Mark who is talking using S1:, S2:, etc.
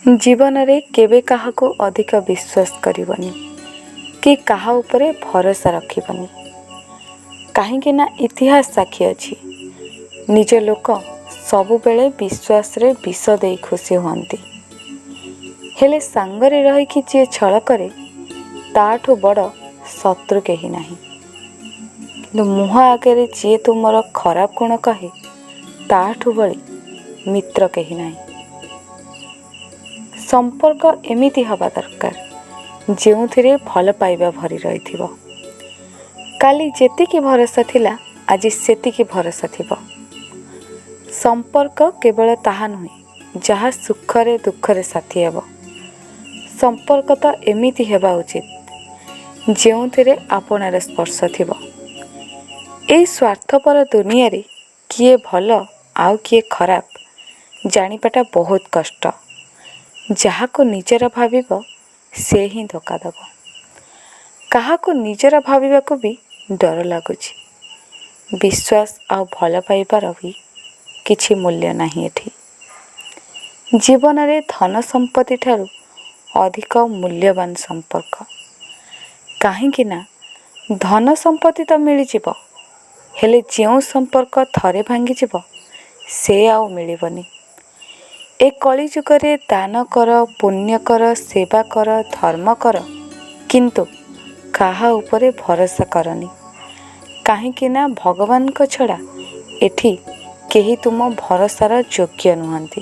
S1: ଜୀବନରେ କେବେ କାହାକୁ ଅଧିକ ବିଶ୍ୱାସ କରିବନି କି କାହା ଉପରେ ଭରସା ରଖିବନି, କାହିଁକି ନା ଇତିହାସ ସାକ୍ଷୀ ଅଛି, ନିଜ ଲୋକ ସବୁବେଳେ ବିଶ୍ୱାସରେ ବିଷ ଦେଇ ଖୁସି ହୁଅନ୍ତି। ହେଲେ ସାଙ୍ଗରେ ରହିକି ଯିଏ ଛଳ କରେ, ତାଠୁ ବଡ଼ ଶତ୍ରୁ କେହି ନାହିଁ। କିନ୍ତୁ ମୁହଁ ଆଗରେ ଯିଏ ତୁମର ଖରାପ ଗୁଣ କହେ, ତାଠୁ ବଳି ମିତ୍ର କେହି ନାହିଁ। ସମ୍ପର୍କ ଏମିତି ହେବା ଦରକାର, ଯେଉଁଥିରେ ଭଲ ପାଇବା ଭରି ରହିଥିବ। କାଲି ଯେତିକି ଭରସା ଥିଲା, ଆଜି ସେତିକି ଭରସା ଥିବ। ସମ୍ପର୍କ କେବଳ ତାହା ନୁହେଁ ଯାହା ସୁଖରେ ଦୁଃଖରେ ସାଥୀ ହେବ। ସମ୍ପର୍କ ତ ଏମିତି ହେବା ଉଚିତ, ଯେଉଁଥିରେ ଆପଣାର ସ୍ପର୍ଶ ଥିବ। ଏଇ ସ୍ୱାର୍ଥପର ଦୁନିଆରେ କିଏ ଭଲ ଆଉ କିଏ ଖରାପ ଜାଣିବାଟା ବହୁତ କଷ୍ଟ। ଯାହାକୁ ନିଜର ଭାବିବ, ସେ ହିଁ ଧୋକା ଦେବ। କାହାକୁ ନିଜର ଭାବିବାକୁ ବି ଡର ଲାଗୁଛି। ବିଶ୍ୱାସ ଆଉ ଭଲ ପାଇବାର ବି କିଛି ମୂଲ୍ୟ ନାହିଁ ଏଠି। ଜୀବନରେ ଧନ ସମ୍ପତ୍ତି ଠାରୁ ଅଧିକ ମୂଲ୍ୟବାନ ସମ୍ପର୍କ, କାହିଁକି ନା ଧନ ସମ୍ପତ୍ତି ତ ମିଳିଯିବ, ହେଲେ ଯେଉଁ ସମ୍ପର୍କ ଥରେ ଭାଙ୍ଗିଯିବ, ସେ ଆଉ ମିଳିବନି। ଏ କଳିଯୁଗରେ ଦାନ କର, ପୁଣ୍ୟ କର, ସେବା କର, ଧର୍ମ କର, କିନ୍ତୁ କାହା ଉପରେ ଭରସା କରନି, କାହିଁକି ନା ଭଗବାନଙ୍କ ଛଡ଼ା ଏଠି କେହି ତୁମ ଭରସାର ଯୋଗ୍ୟ ନୁହନ୍ତି।